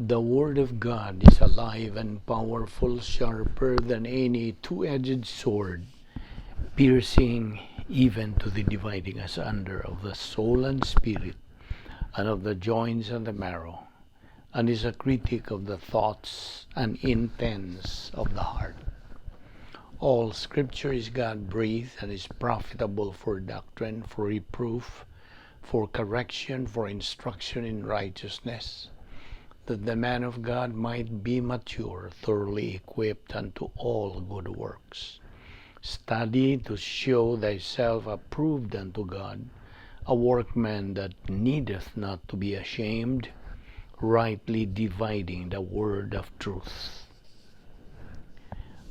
The Word of God is alive and powerful, sharper than any two-edged sword, piercing even to the dividing asunder of the soul and spirit, and of the joints and the marrow, and is a critic of the thoughts and intents of the heart. All Scripture is God breathed and is profitable for doctrine, for reproof, for correction, for instruction in righteousness, that the man of God might be mature, thoroughly equipped unto all good works. Study to show thyself approved unto God, a workman that needeth not to be ashamed, rightly dividing the word of truth.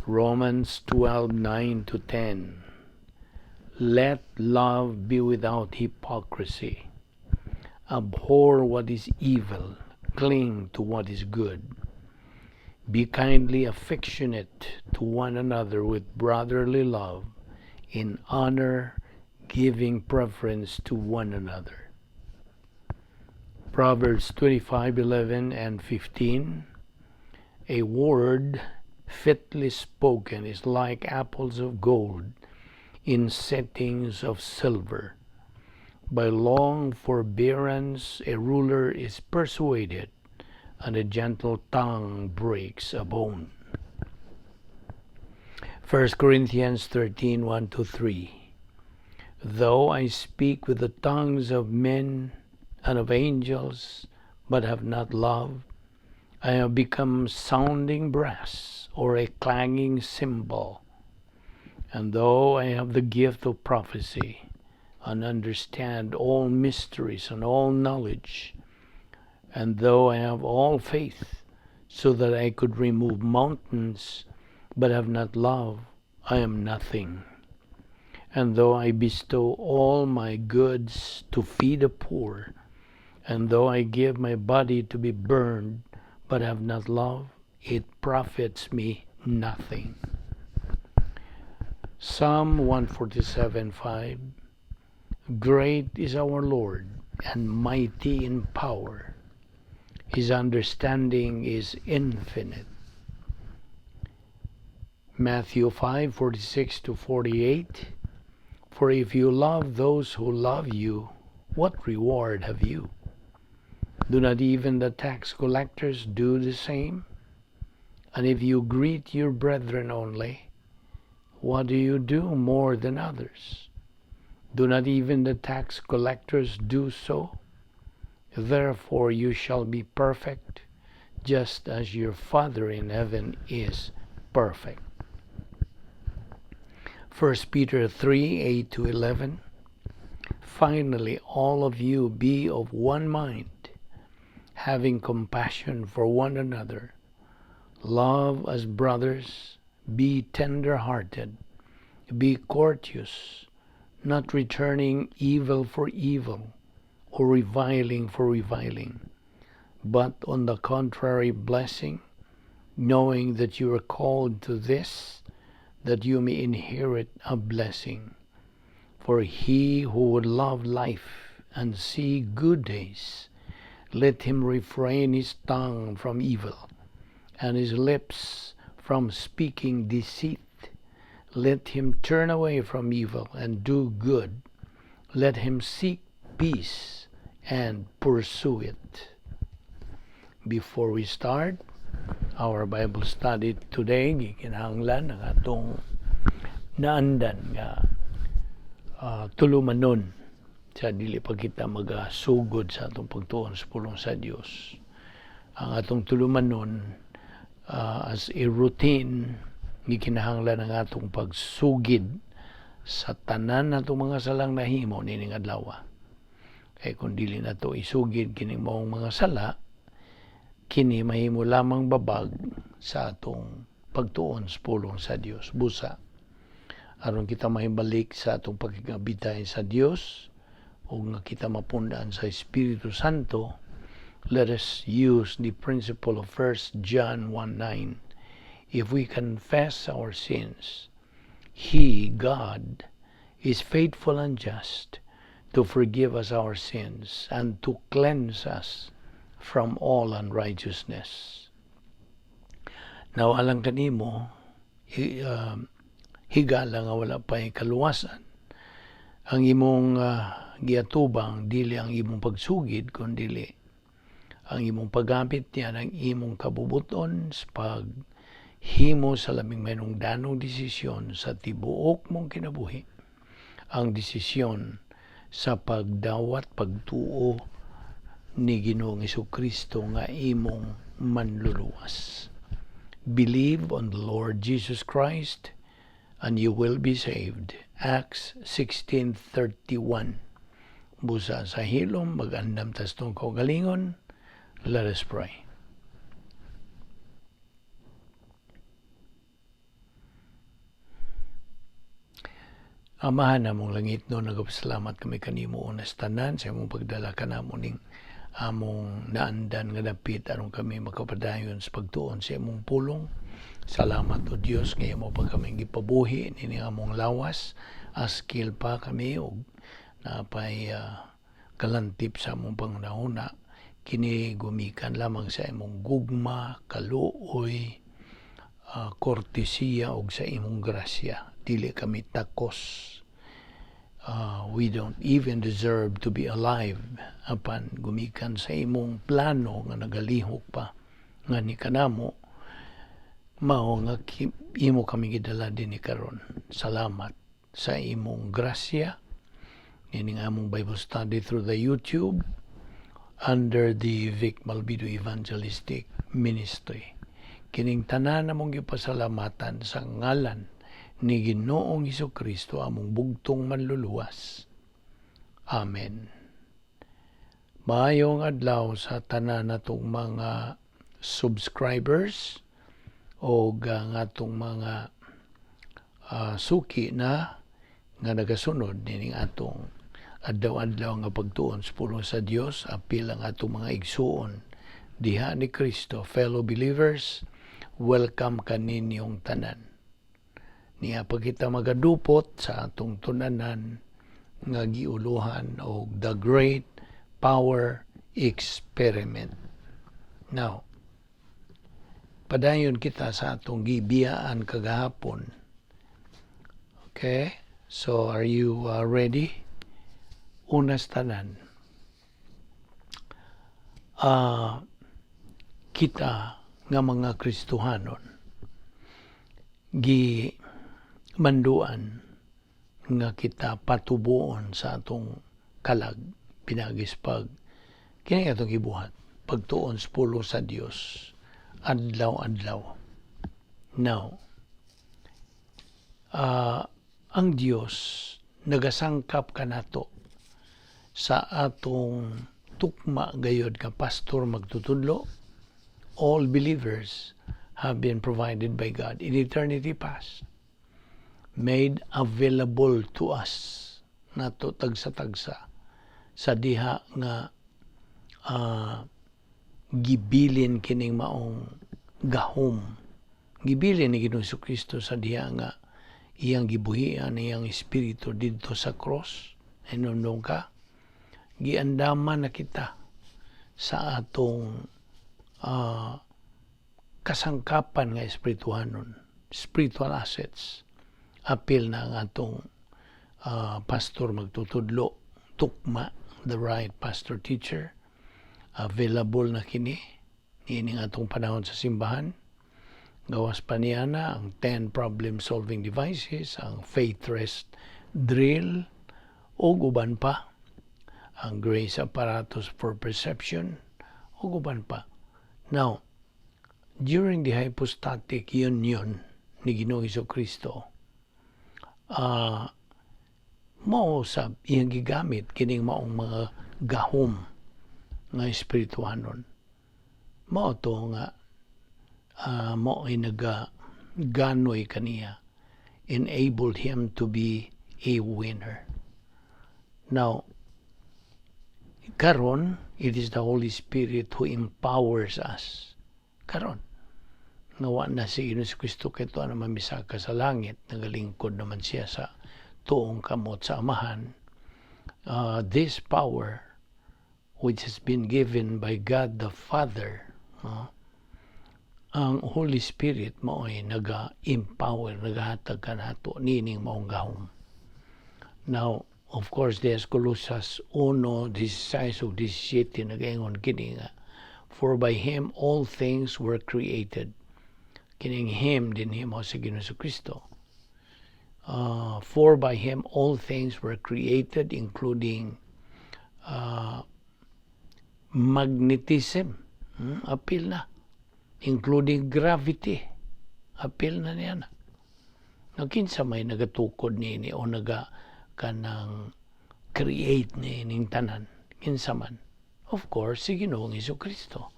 Romans 12:9-10. Let love be without hypocrisy. Abhor what is evil, cling to what is good. Be kindly affectionate to one another with brotherly love, in honor, giving preference to one another. Proverbs 25:11 and 15. A word fitly spoken is like apples of gold in settings of silver. By long forbearance a ruler is persuaded, and a gentle tongue breaks a bone. 1 Corinthians 13:1-3. Though I speak with the tongues of men and of angels, but have not love, I have become sounding brass or a clanging cymbal. And though I have the gift of prophecy and understand all mysteries and all knowledge, and though I have all faith so that I could remove mountains, but have not love, I am nothing. And though I bestow all my goods to feed the poor, and though I give my body to be burned, but have not love, it profits me nothing. Psalm 147:5. Great is our Lord and mighty in power. His understanding is infinite. Matthew 5:46-48. For if you love those who love you, what reward have you? Do not even the tax collectors do the same? And if you greet your brethren only, what do you do more than others? Do not even the tax collectors do so? Therefore you shall be perfect, just as your Father in heaven is perfect. 1 Peter 3:8-11. Finally, all of you be of one mind, having compassion for one another. Love as brothers, be tender-hearted, be courteous, not returning evil for evil or reviling for reviling, but on the contrary blessing, knowing that you are called to this, that you may inherit a blessing. For he who would love life and see good days, let him refrain his tongue from evil and his lips from speaking deceit. Let him turn away from evil and do good. Let him seek peace and pursue it. Before we start our Bible study today, gikinahanglan ang atong naandan nga tulumanon sa dili pa kita magasugod sa atong pagtuon sa pulong sa Dios. Ang atong tulumanon as a routine, gikinahanglan ang atong pagsugid sa tanan natong mga salang nahimo nining adlaw. Kay kung dili nato isugid kining maong mga sala, kini mahimo lamang babag sa atong pagtuon sa pulong sa Dios. Busa aron kita mahibalik sa atong pagkikabitay sa Dios ug nga kita mapundaan sa Espiritu Santo, let us use the principle of 1 John 1:9. If we confess our sins, He, God, is faithful and just to forgive us our sins and to cleanse us from all unrighteousness. Now, alang kanimo, higala nga wala pa kaluwasan, ang imong giatubang dili ang imong pagsugid, kundi ang imong paggamit niya ng imong kabubuton sa paghimo sa labing mahinungdanong desisyon sa tibuok mong kinabuhi, ang desisyon sa pagdawat, pagtuo ni Ginoong Kristo nga imong manluluwas. Believe on the Lord Jesus Christ and you will be saved. Acts 16:31. Busa sa hilom, mag-andam tas atong kaugalingon. Let us pray. Amahan namong langitnon, nagapasalamat kami kanimo unas tanan sa imong pagdala kanamo ning among naandan nga dapit aron kami makapadayon sa pagtuon sa imong pulong. Salamat, O Dios, nga imo pa kami gipabuhi nining among lawas, askil pa kami og napay kalantip sa among panghunahuna. Kini gumikan lamang sa imong gugma, kaluoy, kortesiya og sa imong grasya. Dili kami takos. We don't even deserve to be alive, apan gumikan sa imong plano nga nagalihok pa nga ni kanamo, mao nga imo kami gidala dinhi karon. Salamat sa imong grasya nining among Bible study through the YouTube under the Vic Malvido Evangelistic Ministry. Kining tanan among gipasalamatan sa ngalan ni Ginoong Kristo, among bugtong manluluwas. Amen. Maayong adlaw sa tanan natong mga subscribers o ang atong mga suki na nga nagasunod nining atong adlaw-adlaw nga pagtuon sa pulong sa Dios, apil ang atong mga igsuon diha ni Kristo, fellow believers. Welcome kaninyong tanan. Niya pa kita magadupot sa atong tunanan nga giuluhan og The Great Power Experiment. Now, padayon kita sa atong gibiyaan kagahapon. Okay? So, are you ready? Unas tanan, kita nga mga Kristohanon gi manduan nga kita patubuon sa atong kalag pinagis pag kini atong gibuhat, pagtuon sa pulong sa Dios adlaw-adlaw. Now, ang Dios nagasangkap kanato sa atong tukma gayod ka pastor magtutudlo. All believers have been provided by God in eternity past, made available to us nato tagsa-tagsa sa diha nga gibilin kining maong gahom, gibilin ni Ginoong Kristo sa diha nga iyang gibuhian iyang espiritu didto sa cross. Hinumdum ka, giandaman na kita sa atong kasangkapan nga espirituhanon, spiritual assets, apil na ang atong pastor magtutudlo tukma, the right pastor teacher. Available na kini niining atong panahon sa simbahan. Gawas pa niya na ang 10 problem solving devices, ang faith rest drill, o uban pa, ang grace apparatus for perception, o uban pa. Now, during the hypostatic union ni Ginoong Kristo, mao sa iyang gigamit kining maong mga gahom nga espirituhanon. Mao to nga mao ay naga ganoy kaniya, enabled him to be a winner. Now, karon, it is the Holy Spirit who empowers us. Karon, nga wa na si Ginoong Kristo kito na mamisaka sa langit, nagalingkod naman siya sa tuong kamot sa Amahan. This power which has been given by God the Father, no? Ang Holy Spirit mao'y naga-empower, nagahatag kanato nining maong gahom. Now, of course, there's Colosas 1:16 ug 17, nagaingon kini nga, "For by Him all things were created." Kining "Him" dinhi mao si Ginoong Kristo. For by Him all things were created, including magnetism. Apil na. Including gravity. Apil na niya na. Nga kinsa may nagatukod niini o naga kanang create niining tanan? Kinsa man? Of course, si Ginoong Kristo.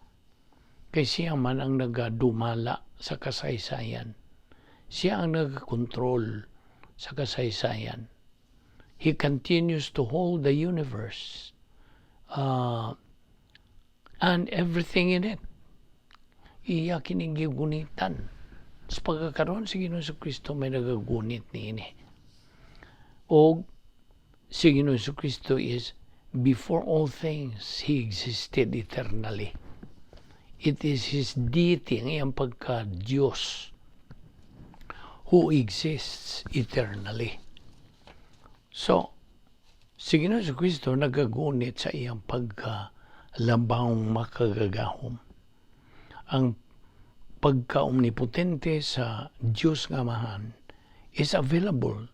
Kay siya man ang nagadumala sa kasaysayan. Siya ang nagakontrol sa kasaysayan. He continues to hold the universe and everything in it. Iya kining gigunitan. Sa pagkakaroon, si Ginoong Kristo may nagagunit niini. O si Ginoong Kristo is before all things, He existed eternally. It is His deity, ang iyang pagka-Diyos, who exists eternally. So, si Ginoong Kristo nagagunit sa iyang pagka-labawng makagagahom. Ang pagka-omnipotente sa Diyos nga Amahan is available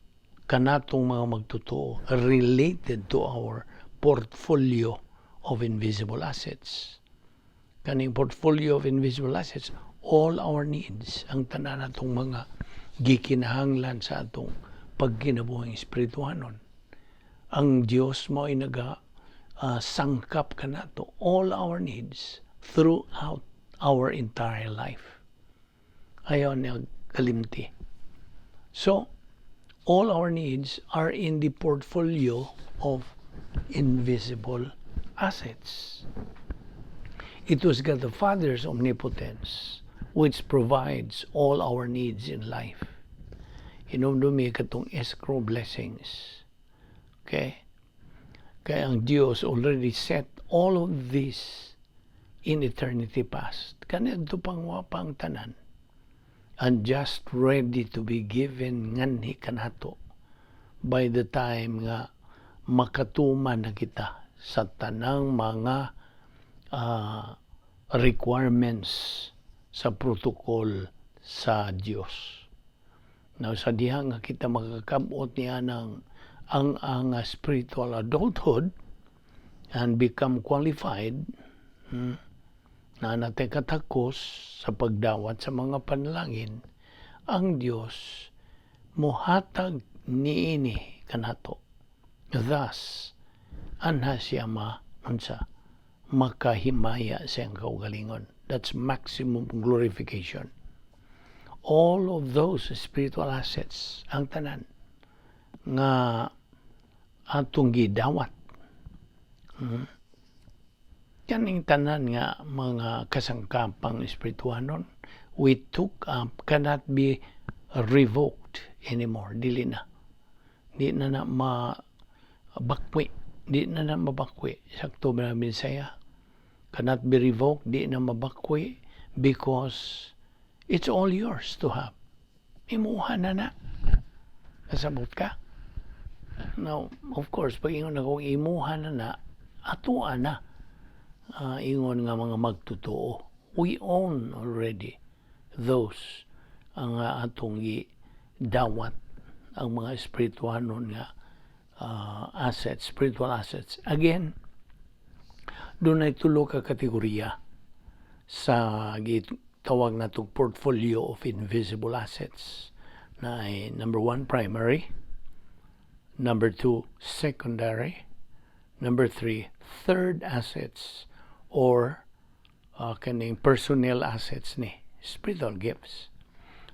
kanatong mga magtotoo related to our portfolio of invisible assets. Kaning portfolio of invisible assets, all our needs, ang tanan natong mga gikinahanglan sa atong pagkinabuhing espirituhanon. Ang Dios mo ay naga sangkap kanato, all our needs throughout our entire life. Ayaw niya kalimti. So, all our needs are in the portfolio of invisible assets. It was God the Father's omnipotence which provides all our needs in life. Hinumdumi katong escrow blessings. Okay? Kaya ang Diyos already set all of this in eternity past. Kanadto pang wa pang tanan. And just ready to be given nganhi kanato by the time nga makatuman na kita sa tanang mga requirements sa protocol sa Dios. Now, sa diha nga kita makakabot niya ng ang spiritual adulthood and become qualified, na natay katakos sa pagdawat sa mga panalangin, ang Dios mohatag niini kanato. Thus, anha siya ma unsa makahimaya sa iyang kaugalingon. That's maximum glorification. All of those spiritual assets, ang tanan nga atong gidawat. Kaning tanan nga mga kasangkapang espirituhanon we took up cannot be revoked anymore. Dili na. Di na na mabakwi. Di na na mabakwi. Sakto ba na Bisaya? Cannot be revoked, di na mabakwi because it's all yours to have. Imuha na na. Kasabot ka? Now, of course, pag ingon akong imuha na na, atoa na. Ingon nga mga magtotoo. We own already those ang atong dawat ang mga espirituhanon nga assets, spiritual assets. Again, dunay tulo ka kategorya sa gitawag natong portfolio of invisible assets na ay number one, primary, number two, secondary, number three, third assets or kaning personnel assets ni spiritual gifts.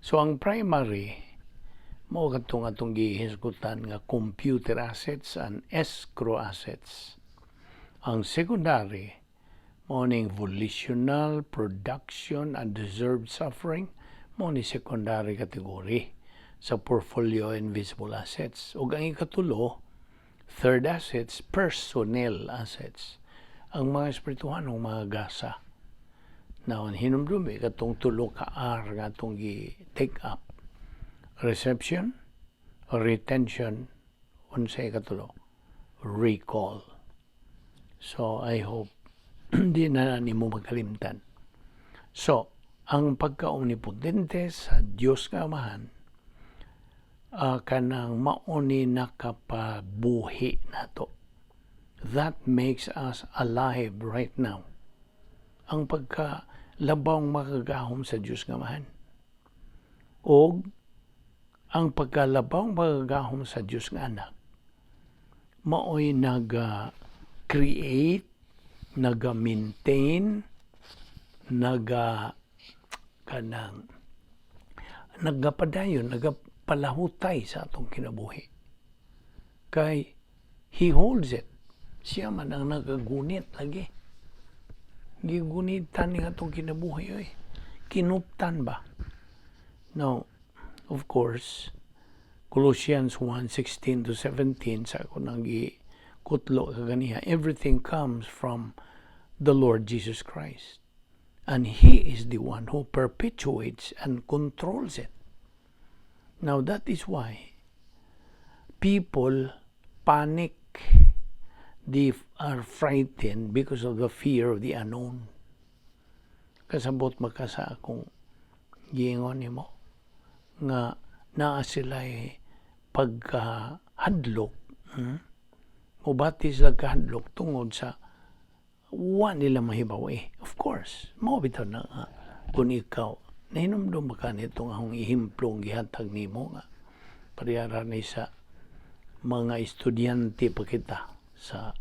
So ang primary mao kadtong atong gihisgutan nga computer assets and escrow assets. Ang secondary mao ning volitional, production and deserved suffering, mao ni secondary category sa portfolio invisible assets. Ug ang ikatulo, third assets, personnel assets. Ang mga espirituhanong mga gasa. Now, hinumdumi katong tulo ka R nga atong gi-take up. Reception, retention, unsay katulo? Recall. So, I hope di na nimo magkalimtan. So, ang pagka-omnipotente sa Dios nga Amahan, kanang mauni nakapabuhi nato. That makes us alive right now. Ang pagka labawng makagagahom sa Dios nga Amahan. Og ang pagkalabawng makagagahom sa Dios nga Anak, maoy naga-create, naga-maintain, naga kanang nagapadayon, nagapalahutay sa atong kinabuhi. Kay He holds it. Siya man ang nagagunit lagi. Gigunitan ni atong kinabuhi oy. Kinuptan ba? Now, of course, Colossians 1:16 to 17 sa ako nang gikutlo kaganiha, everything comes from the Lord Jesus Christ. And He is the one who perpetuates and controls it. Now, that is why people panic. They are frightened because of the fear of the unknown. Kasabot maka sa akong giingon nimo nga naa sila pagkahadlok, Mubati sila kahadlok tungod sa wa nila mahibaw eh. Of course, mao bitaw na nga kung ikaw nahinumdum ba ka nitong akong ehemplong gihatag nimo nga parehara ni sa mga estudyante pa kita sa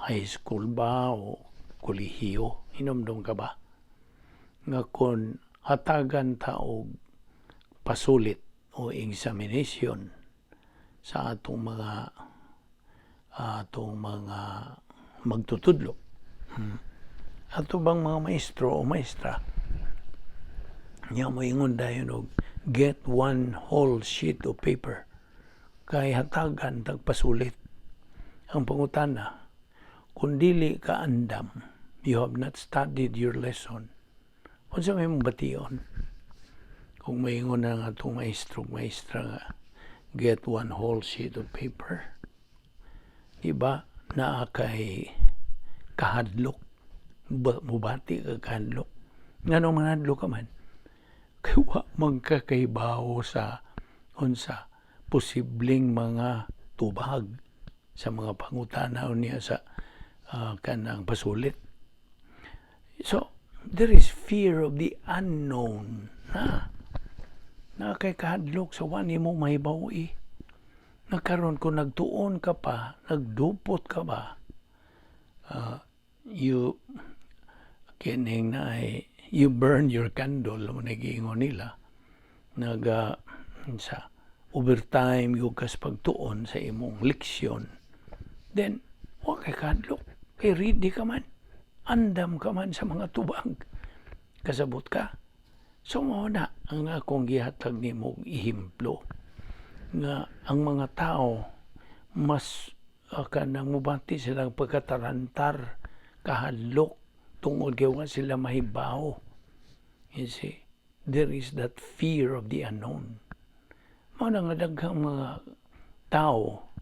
high school ba o kolehiyo? Hinumdum ka ba nga kung hatagan ta og pasulit o examination sa atong mga magtutudlo, Ato bang mga maestro o maestra nya moingon dayon og "Get one whole sheet of paper kay hatagan tag pasulit"? Ang pangutana, kung dili ka andam, you have not studied your lesson, unsa may mong bation kung maingon na nga atong maestro, maestra nga "Get one whole sheet of paper"? Di ba naa kay kahadlok? Mubati ka kahadlok. Ngano manghadlok ka man? Kay wa man ka kahibawo sa unsa posibleng mga tubag sa mga pangutana niya sa kanang pasulit. So, there is fear of the unknown. Na, na kay kahadlok sa wa nimo mahibaw eh. Nakaron kung nagtuon ka pa, nagdupot ka ba, you kining na ay you burn your candle mo, nagiingon nila naga sa overtime yung kas pagtuon sa imong leksyon, then wa kay kahadlok kay ready ka man, andam ka man sa mga tubag. Kasabot ka? So mao na ang akong gihatag nimo ehemplo nga ang mga tao mas kanang mubati silang pagkatarantar, kahadlok tungod kay wa sila mahibaw. You see, there is that fear of the unknown. Mao na nga daghang mga tao,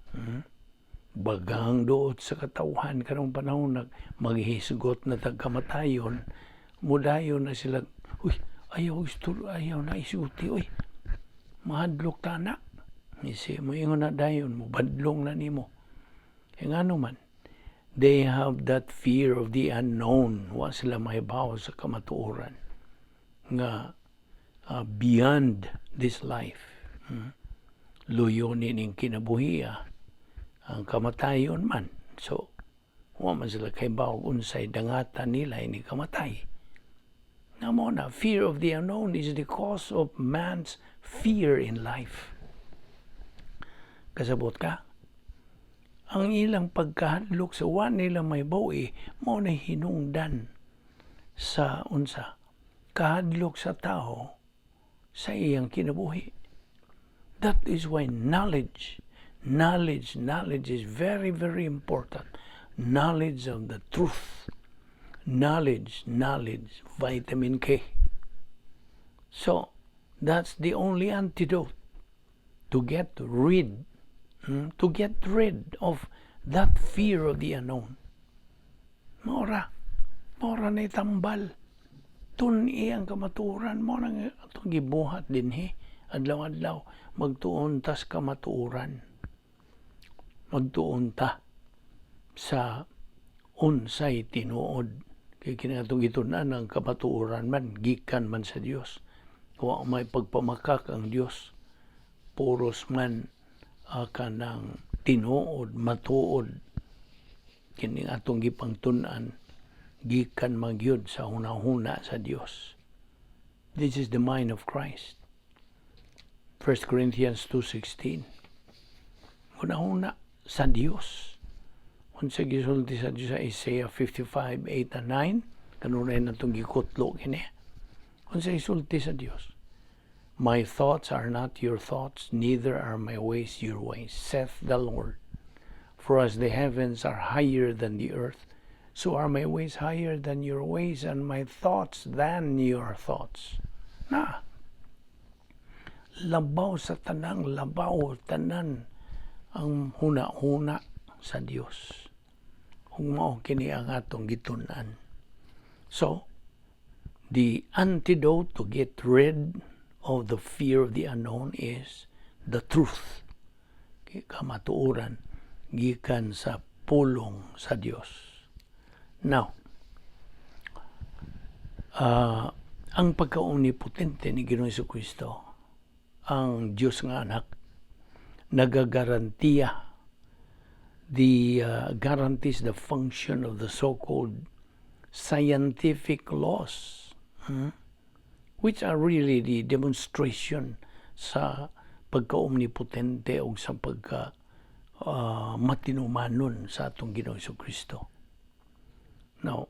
bagang duot sa katawhan karong panahon, nag maghisgot na tag kamatayon, mudayon na sila, "Uy, ayaw istur, ayaw na isuti, uy, mahadlok ta na." You see, moingon na dayon, mubadlong na nimo. Kaya ngano man, they have that fear of the unknown. Wa sila mahibaw sa kamatuoran nga beyond this life. Luyo ning kinabuhiya ang kamatayon man. So, wa man sila kahibaw unsay dangatan nila ini kamatay. Na mo na, fear of the unknown is the cause of man's fear in life. Kasabot ka? Ang ilang pagkahadlok sa wa nila mahibaw eh, mao na hinungdan sa unsa kahadlok sa tao sa iyang kinabuhi. That is why knowledge, knowledge, knowledge is very, very important. Knowledge of the truth. Knowledge, knowledge, vitamin K. So, that's the only antidote to get rid of that fear of the unknown. Mora na tambal. Tun-i ang kamatuoran mo nang atong gibuhat dinhi adlaw-adlaw, magtuon tas kamatuoran. Magtuon ta sa unsay tinuod kay kini atong gitun-an, ang kamatuoran man gikan man sa Dios. Wa may pagpamakak ang Dios, puros man kanang tinuod, matuod. Kini atong gipangtun-an gikan man gyud sa hunahuna sa Dios. This is the mind of Christ. 1 Corinthians 2:16. Hunahuna sa Dios. Unsa gisulti sa Dios sa Isaiah 55:8 and 9? Kanunay na itong gikutlo kini. Unsa gisulti sa Dios? "My thoughts are not your thoughts, neither are my ways your ways, saith the Lord. For as the heavens are higher than the earth, so are my ways higher than your ways, and my thoughts than your thoughts." Na, labaw sa tanang labaw tanan ang huna-huna sa Dios. Kung mao kini ang atong gitun-an. So, the antidote to get rid of the fear of the unknown is the truth. Kamatuoran gikan sa pulong sa Dios. Now, ang pagka-omnipotente ni Ginoong Kristo, ang Diyos nga anak, nagagarantiya, the guarantees the function of the so-called scientific laws, which are really the demonstration sa pagka-omnipotente o sa pagka matinumanon sa atong Ginoong Kristo. Now,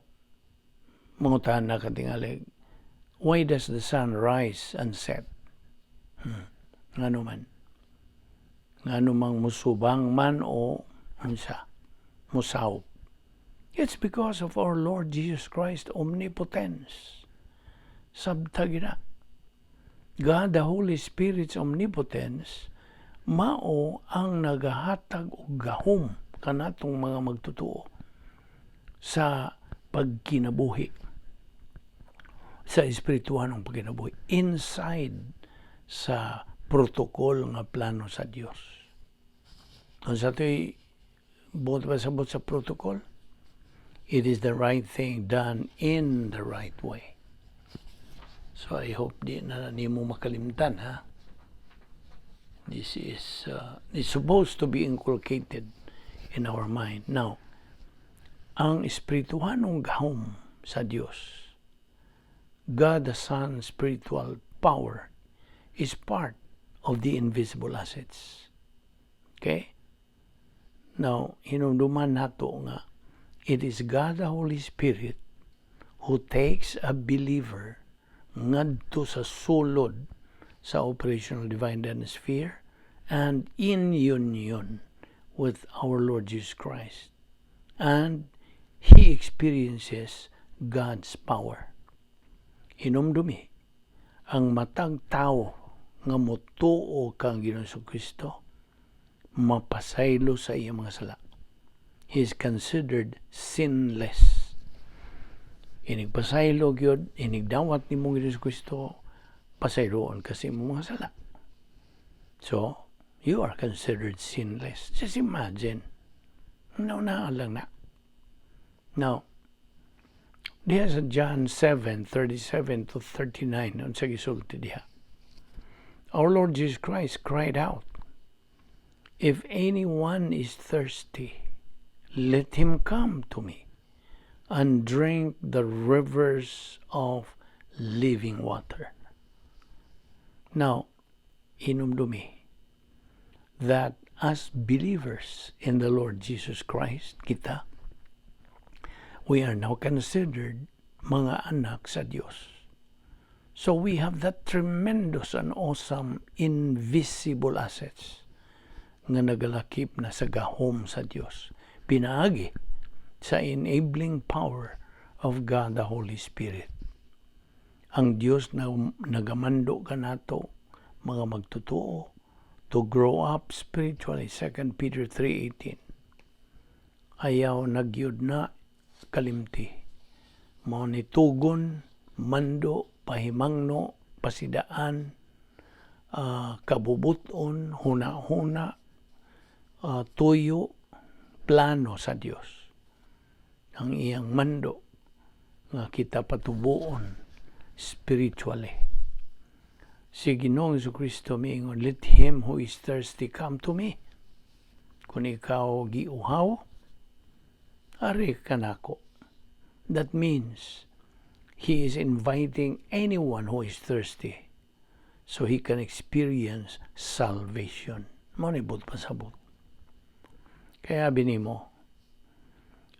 mangutana ka tingali, why does the sun rise and set? Ngano man? Ngano mang musubang man o unsa? Musawop. It's because of our Lord Jesus Christ omnipotence. Sabta gina. God the Holy Spirit's omnipotence mao ang nagahatag og gahom kanatong mga magtutuo sa pagkinabuhi, sa espirituhanong pagkinabuhi inside sa protocol nga plano sa Dios. Kung sa ito'y buot pasabot sa protocol, it is the right thing done in the right way. So I hope di na nimo makalimtan, ha. This is supposed to be inculcated in our mind. Now, ang espirituhanong gahom sa Dios, God the Son spiritual power, is part of the invisible assets. Okay? Now, hinumduman nato nga it is God the Holy Spirit who takes a believer ngadto sa sulod sa operational divine sphere and in union with our Lord Jesus Christ. And he experiences God's power. Hinumdumi, ang matag tao nga motuo kang Ginoong Kristo mapasaylo sa iyang mga sala. He is considered sinless. Inig pasaylo gyud, inig dawat nimo Ginoong Kristo, pasayloon kasi imong mga sala. So, you are considered sinless. Just imagine. No, na lang na. Now, diha sa John 7, 37 to 39, unsa gisulti diha? Our Lord Jesus Christ cried out, "If anyone is thirsty, let him come to me and drink the rivers of living water." Now, hinumdumi that as believers in the Lord Jesus Christ, kita, we are now considered mga anak sa Dios. So we have that tremendous and awesome invisible assets nga nagalakip na sa gahom sa Dios. Pinaagi Sa enabling power of God the Holy Spirit. Ang Dios na nagamando kanato mga magtotoo to grow up spiritually, 2 Peter 3:18. Ayaw na gyud na kalimti. Mao ni tugon, mando, pahimangno, pasidaan, kabubuton, huna-huna, tuyo, plano sa Dios. Ang iyang mando nga kita patubuon spiritually. Si Ginoong Kristo miingon, "Let him who is thirsty come to me." Kung ikaw giuhaw, ari ka nako. That means he is inviting anyone who is thirsty so he can experience salvation. Mao ni buot pasabot. Kaya binimo,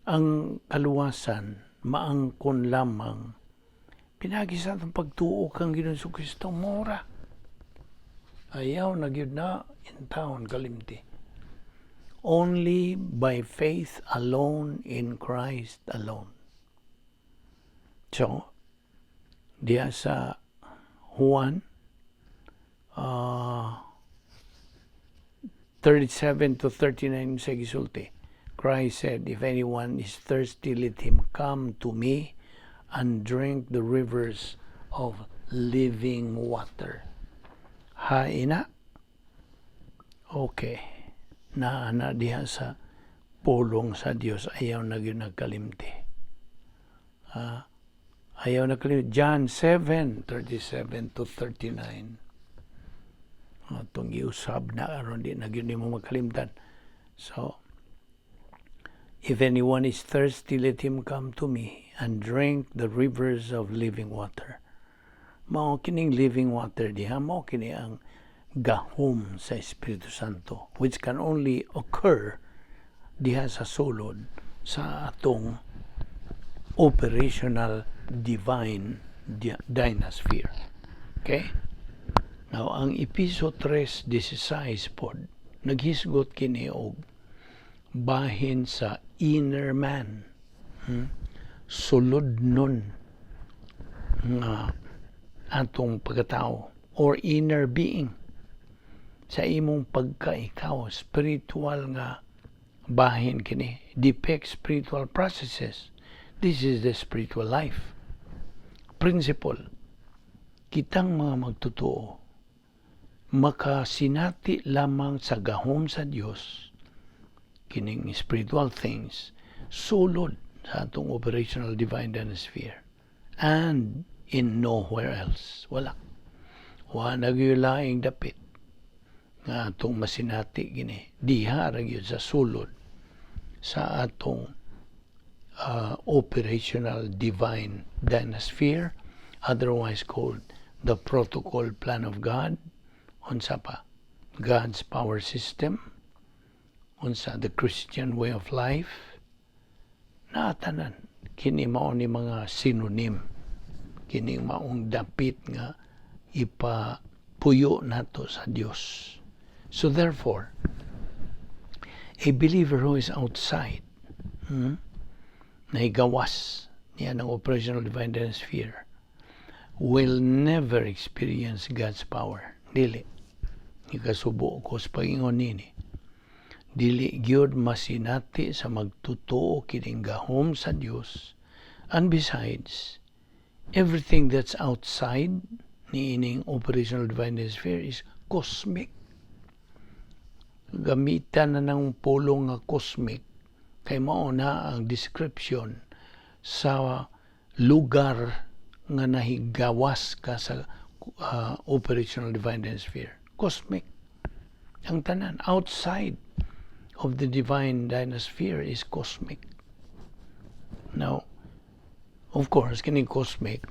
ang kaluwasan maangkon lamang pinagi sa atong pagtuo kang Ginoong Kristo mora. Ayaw na gyud na intawon kalimti. Only by faith alone in Christ alone. So, diya sa Juan 37 to 39 sa gisulti. Christ said, "If anyone is thirsty, let him come to me and drink the rivers of living water." Haina? Okay. Naa na diha sa pulong sa Dios, ayaw na gyud nagkalimti. Ah, ayaw na kalimti. John 7, 37 to 39. Atong giusab na aron di na gyud nimo makalimtan. So, "If anyone is thirsty, let him come to me and drink the rivers of living water." Mao kining living water diha, mao kini ang gahom sa Espiritu Santo, which can only occur diha sa sulod sa atong operational divine dynasphere. Okay? Now, ang Episo 3:16 pod, naghisgot kini og bahin sa inner man. Sulod nun nga atong pagkatao or inner being sa imong pagka-ikaw, spiritual nga bahin kini, depicts spiritual processes. This is the spiritual life principle. Kitang mga magtotoo makasinati lamang sa gahom sa Dios, kining spiritual things, sulod sa atong operational divine sphere and in nowhere else. Wala wa na gyud laing dapit nga atong masinati gini. Diha ra gyud sa sulod sa atong operational divine dynasphere, otherwise called the protocol plan of God, unsa pa, God's power system, unsa, the Christian way of life na tanan kini mao ni mga synonym kini, maong dapit nga ipapuyo nato sa Dios. So therefore, a believer who is outside, nahigawas niya ng operational divine sphere, will never experience God's power. Dili. Ikasubo ko sa pag-ingon nini. Dili gyud masinati sa magtotoo kining gahom sa Dios. And besides, everything that's outside niining operational divine sphere is cosmic. Gamitan na ng pulong nga cosmic kay mao na ang description sa lugar nga nahigawas ka sa operational divine sphere. Cosmic. Ang tanan outside of the divine dynasphere is cosmic. Now, of course, kining cosmic,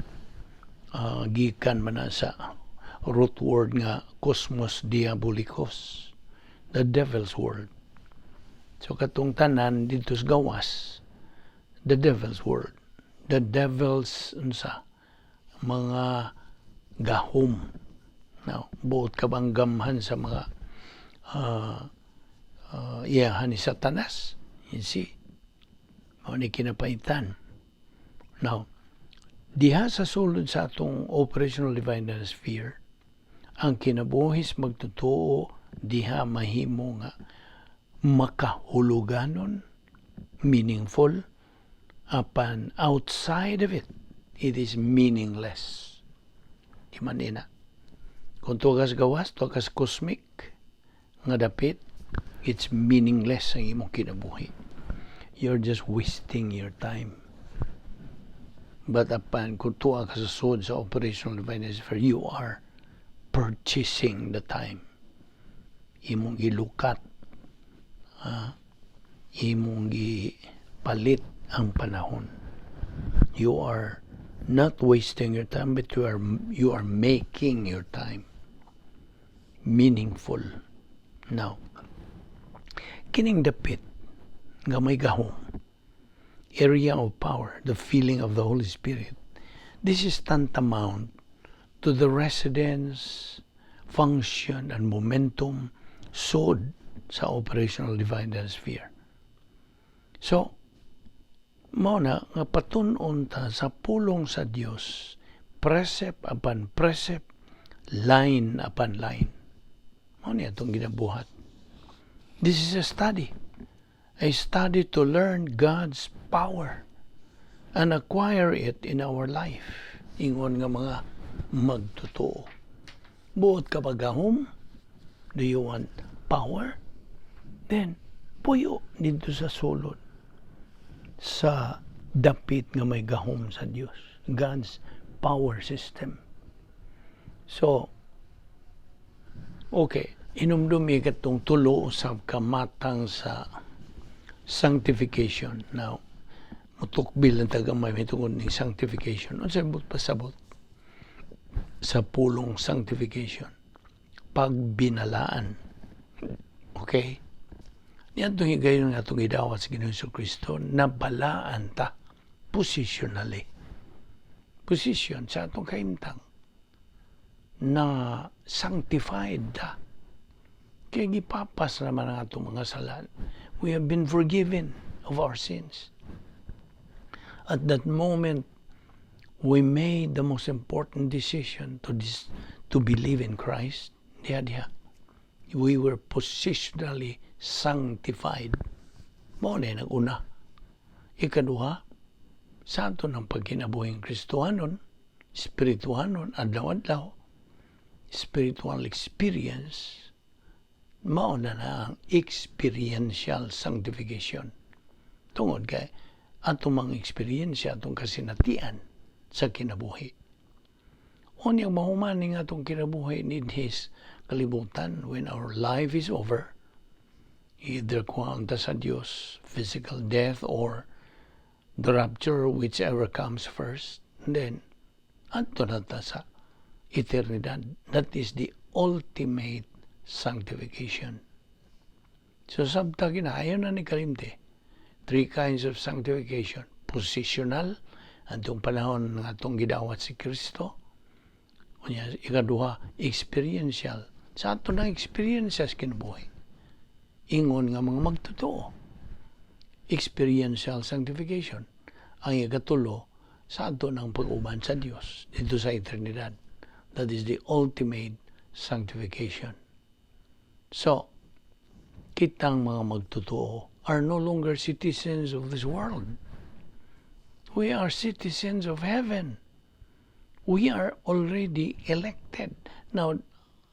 gikan man na sa root word nga cosmos diabolicos, the devil's world. So katong tanan didto sa gawas, the devil's world, the devil's unsa, mga gahom. Now, buot ka bang gamhan sa mga iyahan ni Satanas? You see? Mao ni kinapaitan. Now, diha sa sulod sa atong operational divine sphere, ang kinabuhi sa magtotoo diha mahimo nga makahuluganon, meaningful, apan outside of it, it is meaningless. Di man ina. Kung tuwa kas gawas, tuwa kas cosmic, nga dapit, it's meaningless ang imong kinabuhi. You're just wasting your time. But apan kung tuwa ka sa sud sa operational divine sphere, you are purchasing the time. Imong gilukat, imong gipalit ang panahon. You are not wasting your time, but you are making your time meaningful. Now, kining dapit nga may gahom, area of power, the feeling of the Holy Spirit, this is tantamount to the residence, function, and momentum sod sa operational divine sphere. So, mao na nga patun-on ta sa pulong sa Dios, precept upon precept, line upon line. Mao ni atong ginabuhat. This is a study. A study to learn God's power and acquire it in our life. Ingon nga mga magtotoo. Buot ka pagahom? Do you want power? Then, puyo dito sa sulod sa dapit nga may gahom sa Dios. God's power system. So, okay, inumdumi katong tulo usab ka matang sa sanctification. Now, mutukbil ang tagamay may tungod ning sanctification. Unsay buot pasabot sa pulong sanctification? Pagbinalaan. Okay? Niadtong higayon nga atong gidawat sa Ginoong Kristo, nabalaan ta positionally. Position sa atong kahimtang na sanctified ta. Kaya gipapas naman ang atong mga sala. We have been forgiven of our sins. At that moment, we made the most important decision to believe in Christ. Diha diha. We were positionally sanctified. Mao na nag-una. Ikaduha, sa ato ng pagkinabuhing Kristohanon, spirituhanon, adlaw-adlaw, spiritual experience, mao na na ang experiential sanctification. Tungod kay atong mga eksperyensya, atong kasinatian sa kinabuhi. Unyang mahuman ning atong kinabuhi dinhis kalibutan, when our life is over, either kuhaan ta sa Dios, physical death or the rapture, whichever comes first, then adto na ta sa eternidad. That is the ultimate sanctification. So sabta kinahayon na ni kalimti. Three kinds of sanctification. Positional, atong panahon nga atong gidawat si Kristo. Unya, ikaduha, experiential. Sa ato na experience sa kinabuhi. Ingon nga mga magtotoo. Experiential sanctification. Ang ikatulo, sa ato ng pag-uban sa Dios dito sa eternidad. That is the ultimate sanctification. So, kitang mga magtotoo are no longer citizens of this world. We are citizens of heaven. We are already elected. Now,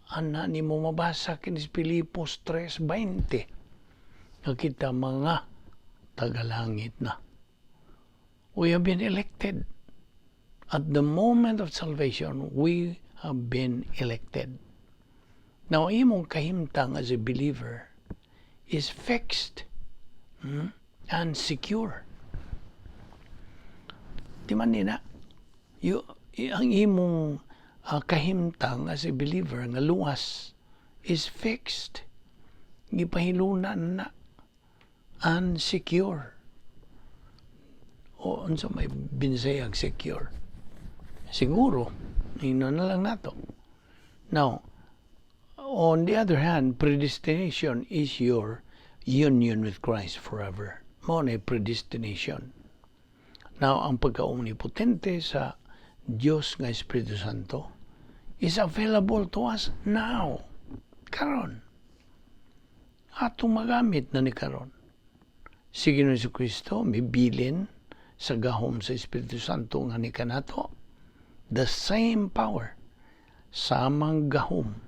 ana ni mo mabasa kinis Filipos 3:20 nga kita mga tagalangit na. We have been elected. At the moment of salvation, we have been elected. Now, imong kahimtang as a believer is fixed and secure. Di man nina, ang imong kahimtang as a believer nga luwas is fixed. Gipahilunan na and secure. O unsa may binsayag secure? Siguro, ino na lang nato. Now, on the other hand, predestination is your union with Christ forever. Mao na predestination. Now, ang pagka-omnipotente sa Dios nga Espiritu Santo is available to us now. Karon. Atong magamit na ni karon. Si Ginoong Kristo mibilin sa gahom sa Espiritu Santo nga ni kanato. The same power, samang gahom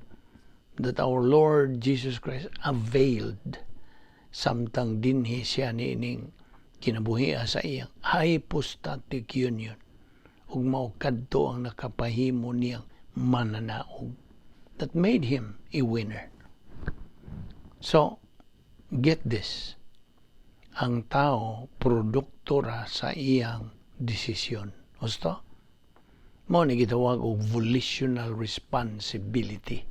that our Lord Jesus Christ availed samtang dinhi siya niining kinabuhia sa iyang hypostatic union ug mao kadto ang nakapahimo niyang mananaog that made him a winner. So, get this. Ang tao, produkto ra sa iyang desisyon. Gusto? Mao ni gitawag og volitional responsibility.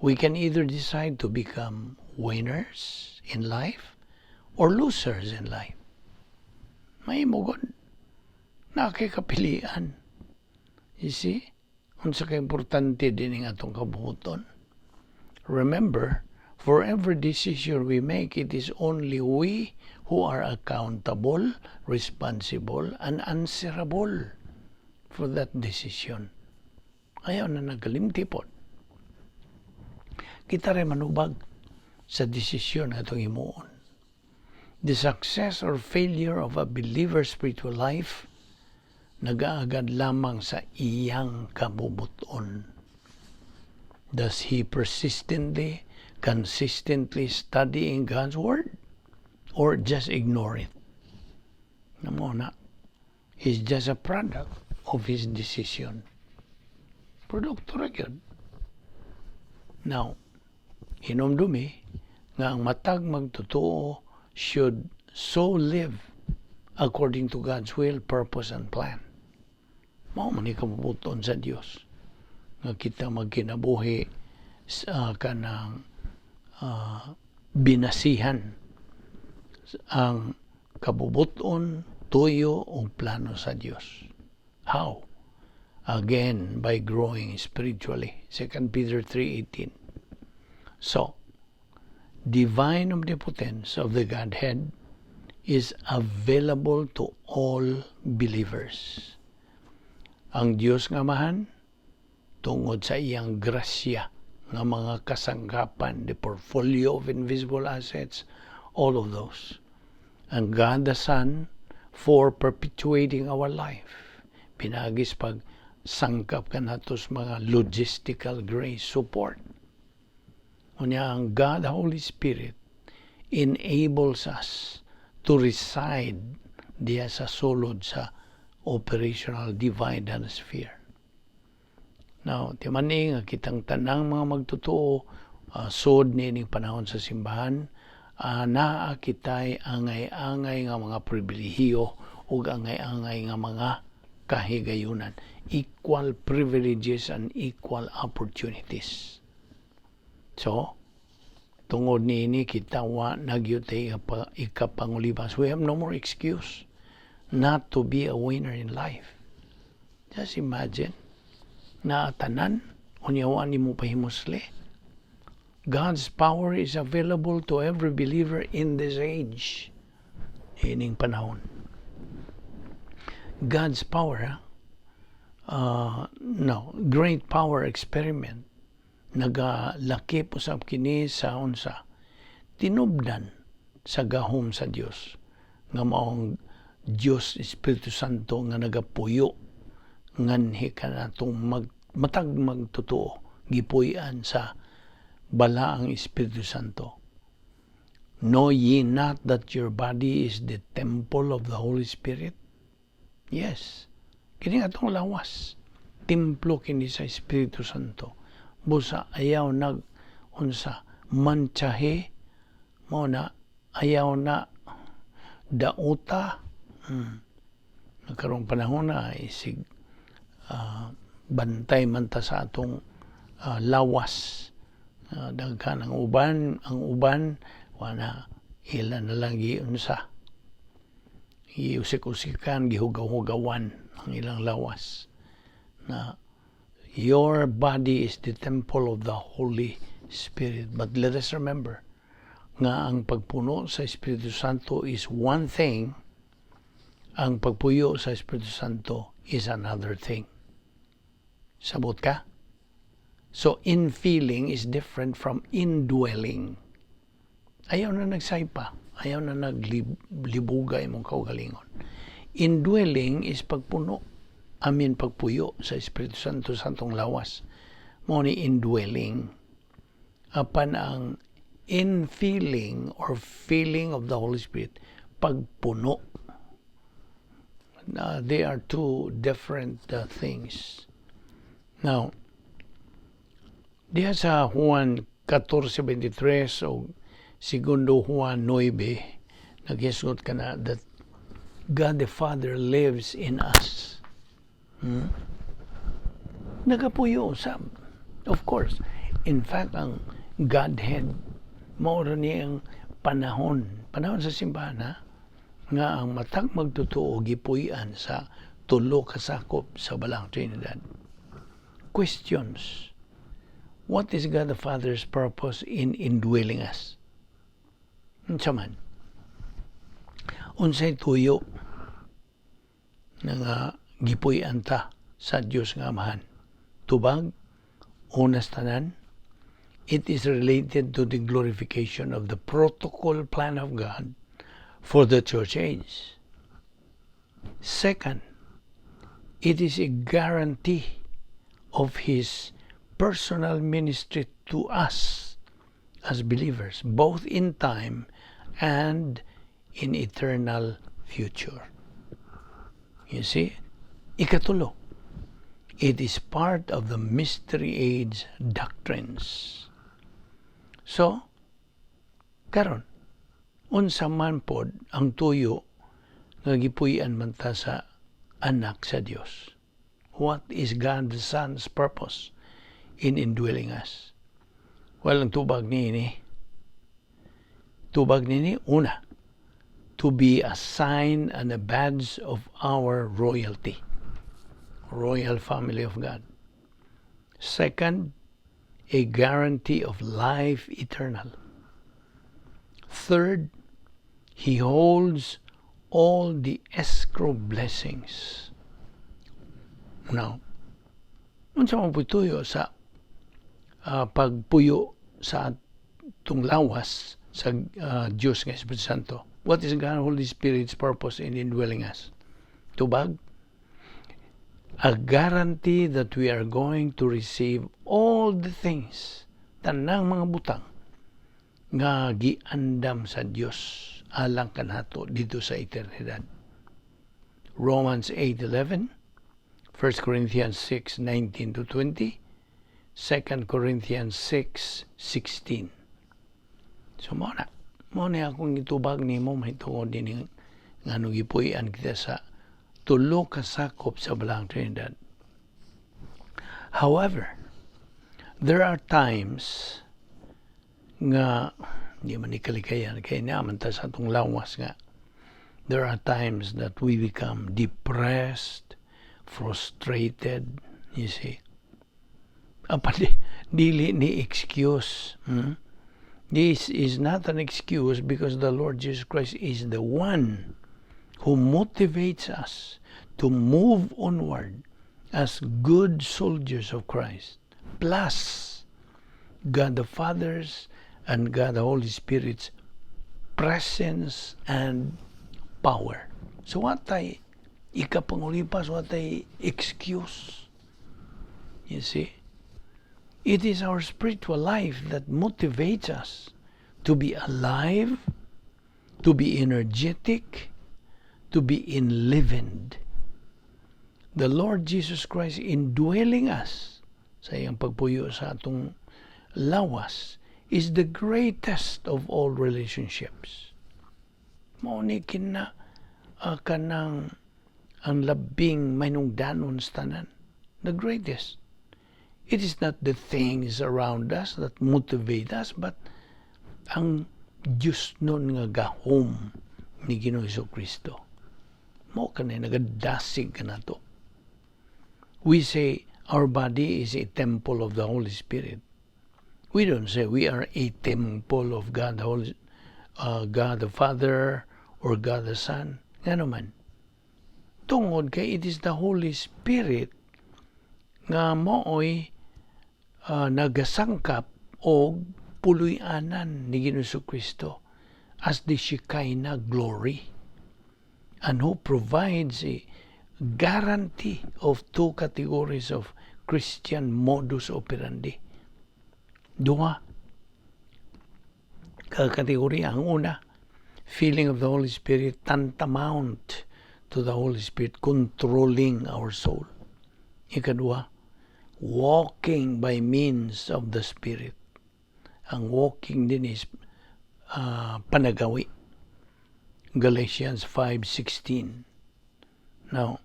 We can either decide to become winners in life or losers in life. May gud. Naa kay kapilian. You see? Unsa ka importante din ang atong kabuhuton. Remember, for every decision we make, it is only we who are accountable, responsible, and answerable for that decision. Ayaw na nagalimti pod. Kita rin manubag sa desisyon nga atong himuon. The success or failure of a believer's spiritual life nagaagad lamang sa iyang kabubuton. Does he persistently, consistently studying God's Word? Or just ignore it? Mao na. He's just a product of his decision. Produkto ra gyud. Now, hinumdumi nga ang matag magtotoo should so live according to God's will, purpose, and plan. Mao man ni kabubuton sa Dios nga kita magkinabuhi sa kanang binasihan ang kabubuton, tuyo ug plano sa Dios. How? Again, by growing spiritually. 2 Peter 3:18. So, divine omnipotence of the Godhead is available to all believers. Ang Dios nga Amahan, tungod sa iyang grasya nga mga kasangkapan, the portfolio of invisible assets, all of those. And God the Son for perpetuating our life. Pinaagi sa pagsangkap kanato sa mga logistical grace support. Unya ang God the Holy Spirit enables us to reside diya sa sulod sa operational divine sphere. Now, timan-i nga kitang tanang mga magtotoo sod niining panahon sa simbahan, naa kitay angay-angay nga mga pribilehiyo ug angay-angay nga mga kahigayunan. Equal privileges and equal opportunities. So, tungod niini kita wa na gyud tay ikapangulibas. We have no more excuse not to be a winner in life. Just imagine na tanan unya wa nimo pahimusli. God's power is available to every believer in this age. Ining panahon. God's power, ha? No, great power experiment. Nagalakip usab kini sa unsa tinubdan sa gahom sa Dios nga maong Dios Espiritu Santo nga nagapuyo nganhi kanatong matag magtotoo gipuy-an sa balaang Espiritu Santo. Know ye not that your body is the temple of the Holy Spirit? Yes. Kini atong lawas. Templo kini sa Espiritu Santo. Busa ayaw nag unsa mantsahe mao na ayaw na dauta. Karong panahon na isig bantay man ta sa atong lawas. Daghan ang uban wala ila na lang giunsa giusik-usikan, gihugaw-hugawan ang ilang lawas na your body is the temple of the Holy Spirit. But let us remember, Nga ang pagpuno sa Espiritu Santo is one thing, ang pagpuyo sa Espiritu Santo is another thing. Sabot ka? So, infilling is different from indwelling. Ayaw na nagsaypa. Ayaw na naglibuga imong kaugalingon. Indwelling is pagpuno. Amin pagpuyo sa Espiritu Santo sa atong lawas. Mao ni indwelling. Apan ang infilling or filling of the Holy Spirit, pagpuno. They are two different things. Now, diha sa Juan 14:23 o Segundo Juan 9, naghisgot ka na that God the Father lives in us. Nagapuyo usab. Of course. In fact, ang Godhead, mao ra ni ang panahon sa simbahan ha, nga ang matag magtotoo gipuy-an sa tulo ka sakop sa Balaang Trinidad. Questions. What is God the Father's purpose in indwelling us? Unsa man? Unsay tuyo nga gipuy-an ta sa Dios nga Amahan? Tubag, una sa tanan, it is related to the glorification of the protocol plan of God for the church age. Second, it is a guarantee of His personal ministry to us as believers, both in time and in eternal future. You see? Ikatulo, it is part of the mystery age doctrines. So, karon, unsa man pod ang tuyo nga gipuy-an man ta sa Anak sa Dios? What is God the Son's purpose in indwelling us? Well, ang tubag nini, una, to be a sign and a badge of our royalty, royal family of God. Second, a guarantee of life eternal. Third, He holds all the escrow blessings. Now, unsa man po'y tuyo sa pagpuyo sa atong lawas sa Dios nga Espiritu Santo? What is God Holy Spirit's purpose in indwelling us? Tubag, a guarantee that we are going to receive all the things, tanang mga butang nga giandam sa Dios alang kanato didto sa eternidad. Romans 8:11, 1 Corinthians 6:19 to 20, 2 Corinthians 6:16. So mao na. Mao na akong gitubag nimo mahitungod dinhi nganong gipuy-an kita sa tulo ka sakop sa Balaang Trinidad. However, there are times nga di man ni kalikayan kay naman ta sa atong lawas nga there are times that we become depressed, frustrated, you see. Apan dili ni excuse. This is not an excuse because the Lord Jesus Christ is the one who motivates us to move onward as good soldiers of Christ. Plus, God the Father's and God the Holy Spirit's presence and power. So wa tay ikapangulipas, wa tay excuse. You see? It is our spiritual life that motivates us to be alive, to be energetic, to be enlivened. The Lord Jesus Christ indwelling us sa iyang pagpuyo sa atong lawas is the greatest of all relationships. Mao ni kina kanang ang labing mahinungdanon sa tanan. The greatest. It is not the things around us that motivate us, but ang Diyos nun nga gahom ni Ginoong Kristo. Mao kani nagadasig kanato. We say our body is a temple of the Holy Spirit. We don't say we are a temple of God, the Holy God the Father or God the Son. Ngano man? Tungod kay it is the Holy Spirit nga maoy nagasangkap og puloy-anan ni Ginoong Kristo as the Shekinah glory and who provides a guarantee of two categories of Christian modus operandi. Duha ka kategorya. Ang una, filling of the Holy Spirit tantamount to the Holy Spirit controlling our soul. Ikaduha, walking by means of the Spirit. Ang walking din is panagawi. Galatians 5:16. Now,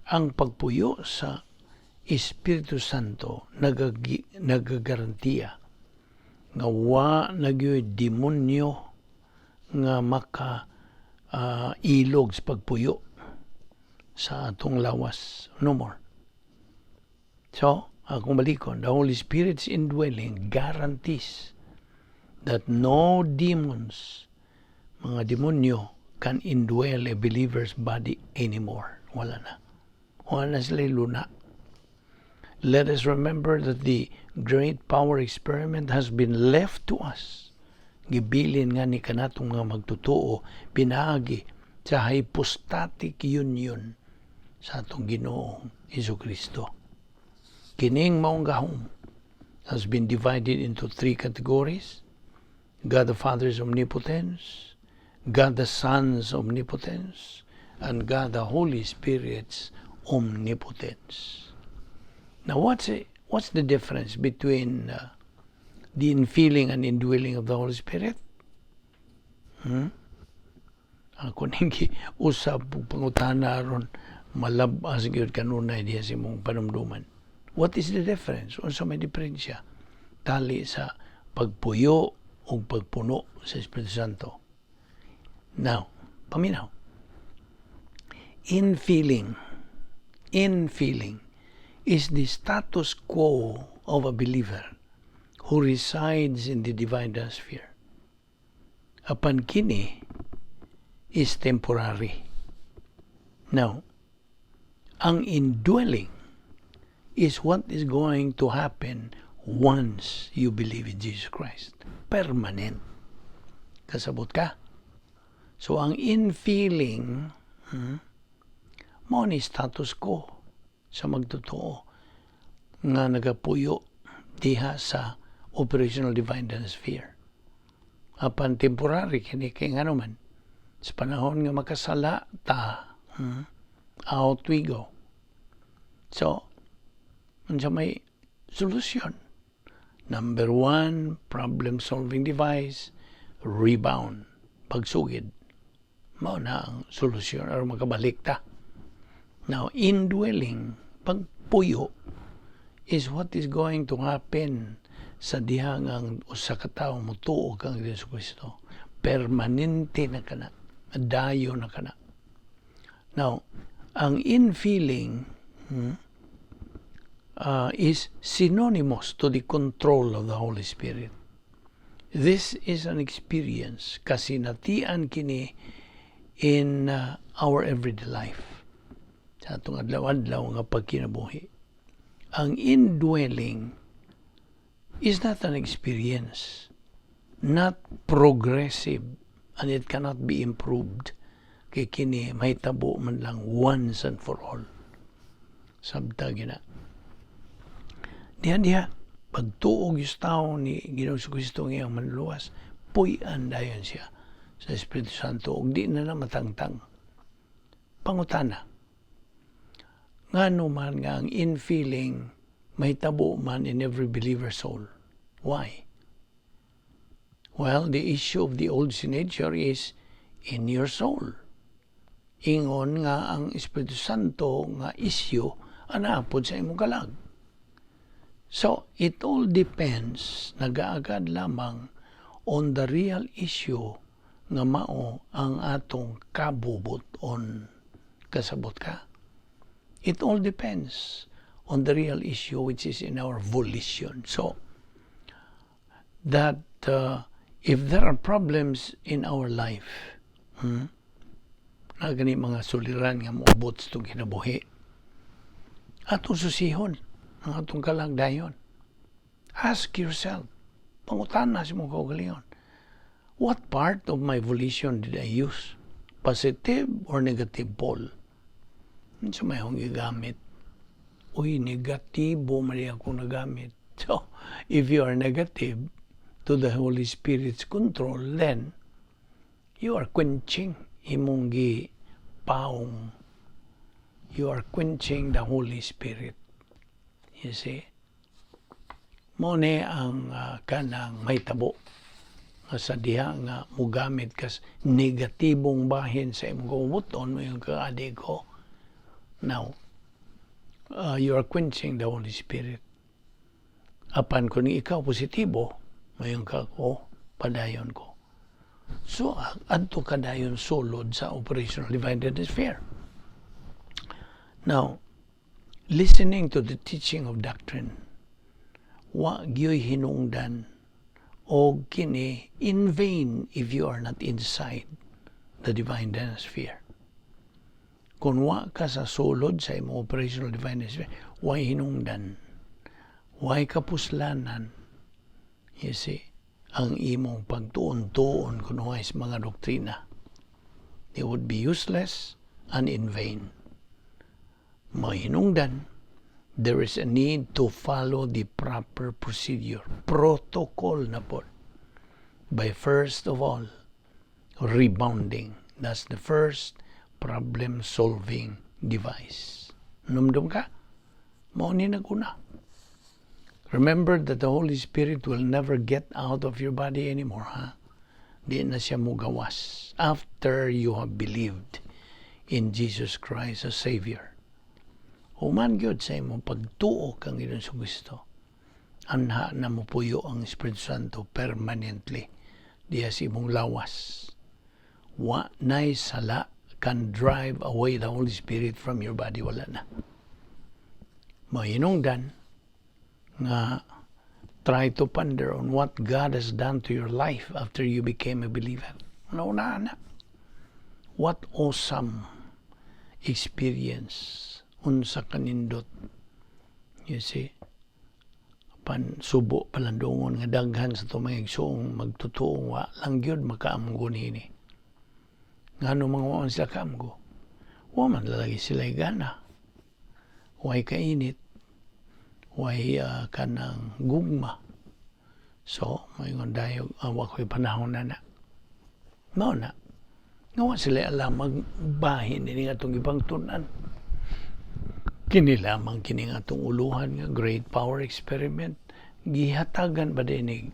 ang pagpuyo sa Espiritu Santo nagagarantiya nga wa na gyud demonyo nga maka ilog sa pagpuyo sa atong lawas. No more. So, akong balikon, the Holy Spirit's indwelling guarantees that no demons, mga demonyo, can indwell a believer's body anymore. Wala na. Wala na sila luna. Let us remember that the great power experiment has been left to us. Gibilin nga ni kanatong nga magtotoo pinaagi sa hypostatic union sa atong Ginoong Hesus Kristo. Kining maong gahom has been divided into three categories: God the Father's omnipotence, God the Son's omnipotence, and God the Holy Spirit's omnipotence. Now, what's the difference between the infilling and indwelling of the Holy Spirit? Hmm? Ako ning usab pangutana aron malab-as gyud kanunay diha sa imong panumduman. What is the difference? Unsa may diferensya tali sa pagpuyo o pagpuno sa Espiritu Santo? Now, paminaw. Infilling is the status quo of a believer who resides in the divine sphere. Apan kini is temporary. Now, ang indwelling is what is going to happen once you believe in Jesus Christ. Permanent. Kasabot ka? So, ang infilling, mao ni status quo sa magtotoo nga nagapuyo diha sa operational divine sphere. Apan temporary kini kay ngano man sa panahon nga makasala ta, out we go. So, unsa may solusyon? Number one, problem solving device, rebound, pagsugid. Mao na ang solusyon aron makabalik ta. Now, indwelling, pagpuyo, is what is going to happen sa diha nga ang usa ka tawo motuo kang Jesu Kristo. Permanente na kana. Dayo na kana. Now, ang infilling is synonymous to the control of the Holy Spirit. This is an experience kasinatian kini in our everyday life sa atong adlaw-adlaw nga pagkinabuhi. Ang indwelling is not an experience, not progressive, and it cannot be improved. Kay kini mahitabo man lang once and for all. Sabta gina. Diha diha, pagtuo og tao ni Ginoong Kristo nga iyang manluluwas, puy-an dayon siya sa Espiritu Santo ug di na na matangtang. Pangutana, ngano man nga ang infilling mahitabo man in every believer soul? Why? Well, the issue of the old sin nature is in your soul. Ingon nga ang Espiritu Santo nga issue anaa pod sa imong kalag. So, it all depends, nagaagad lamang on the real issue nga mao ang atong kabubut-on. Kasabot ka? It all depends on the real issue, which is in our volition. So, that If there are problems in our life, Na gani mga suliran nga moabot sa atong kinabuhi, atong susihon ang atong kalag dayon. Ask yourself, pangutana sa imong kaugalingon, "What part of my volition did I use? Positive or negative pole? Unsa may akong gigamit? Uy, negatibo man akong nagamit." So, if you are negative to the Holy Spirit's control, then you are quenching imong gi paong. You are quenching the Holy Spirit. You see? Mao ni ang kanang mahitabo nga sa diha nga mugamit kas negatibong bahin sa imong kabubut-on mo yung kaadi ko. Now, you are quenching the Holy Spirit. Apan kung ikaw positibo, mayon ka ko, padayon ko. So, adto ka dayon sulod sa operational divine sphere. Now, listening to the teaching of doctrine, wa gyoy hinungdan og kini in vain if you are not inside the divine sphere. Kung wa ka sa sulod sa imong operational divine sphere, way hinungdan, way kapuslanan, you see, ang imong pagtuon-tuon kunuhay sa mga doktrina. They would be useless and in vain. Mahinungdan, there is a need to follow the proper procedure, protocol na po. By first of all, rebounding. That's the first problem-solving device. Numdum ka? Mao ni naguna. Remember that the Holy Spirit will never get out of your body anymore, ha? Di na siya mugawas after you have believed in Jesus Christ as Savior. Human gyud sa imong pagtuo kang Ginoong Kristo, anha na mopuyo ang Espiritu Santo permanently diya sa imong lawas. Wa nay sala can drive away the Holy Spirit from your body. Wala na. Mahinungdan nga try to ponder on what God has done to your life after you became a believer. Una na. What awesome experience. Unsa kanindot. You see? Pan subo palandungon nga daghan sa atong mga igsoong magtutuong wa lang gyud makaamgo niini. Ngano mga wa man sila kaamgo? Wa man lalagi sila gana. Way kainit. Way kanang gugma. So, moingon dayo, wa ko'y panahon na na. Mao na. Nga wa sila alam magbahin ini nga atong gipangtun-an. Kini lamang kini nga atong uluhan nga great power experiment, gihatagan ba dinig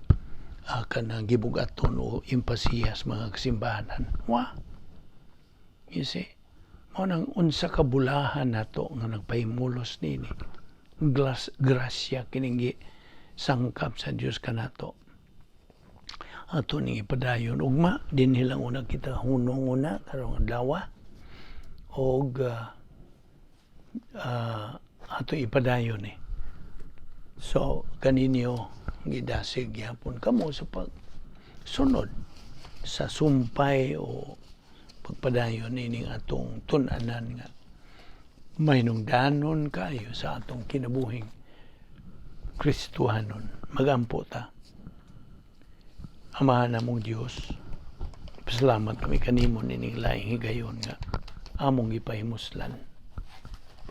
kanang gibugaton o impasiyas mga kasimbahanan? Wa. You see? Mao nang unsa ka bulahan nato nga nagpahimulos nini. Glas, grasya kining sangkap sa Dios kanato. Ato ning ipadayon ugma dinhi lang una kita hunong una karong adlaw og ato ipadayon eh. So kaninyo gidasig gyapon kamo sa pagsunod sa sumpay o pagpadayon ining atong tun-anan nga mahinungdanon kayo sa atong kinabuhing Kristohanon. Magampo ta. Amahan namong Dios, pasalamat kami kanimo nining laing higayon nga among gipahimuslan.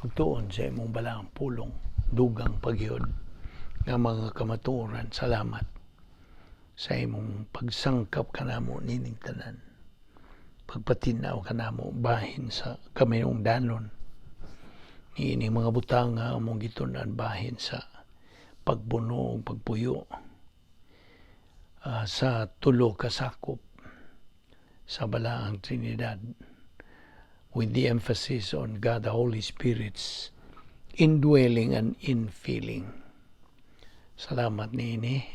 Pagtuon sa imong balaang pulong, dugang pagyod nga mga kamatuoran, salamat sa imong pagsangkap kanamo nining tanan. Pagpatinaw kanamo bahin sa kaminungdanon niining mga butang nga among gitun-an bahin sa pagbuno ug pagpuyo sa tulo ka sakop sa Balaang Trinidad, with the emphasis on God the Holy Spirit's indwelling and infilling. Salamat niini.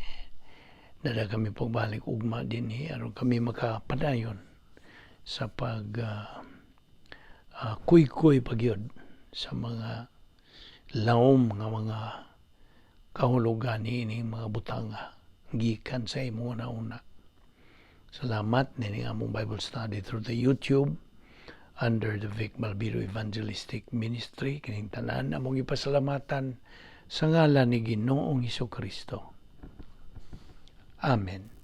Dada kami pagbalik ugma dinhi aron kami makapadayon sa pag kuy-kuy pagyud sa mga laom nga mga kahulugan niining mga butanga gikan sa imong una-una. Salamat nining among Bible study through the YouTube under the Vic Malvido Evangelistic Ministry. Kining tanan among ipasalamatan sa ngalan ni Ginoong Kristo. Amen.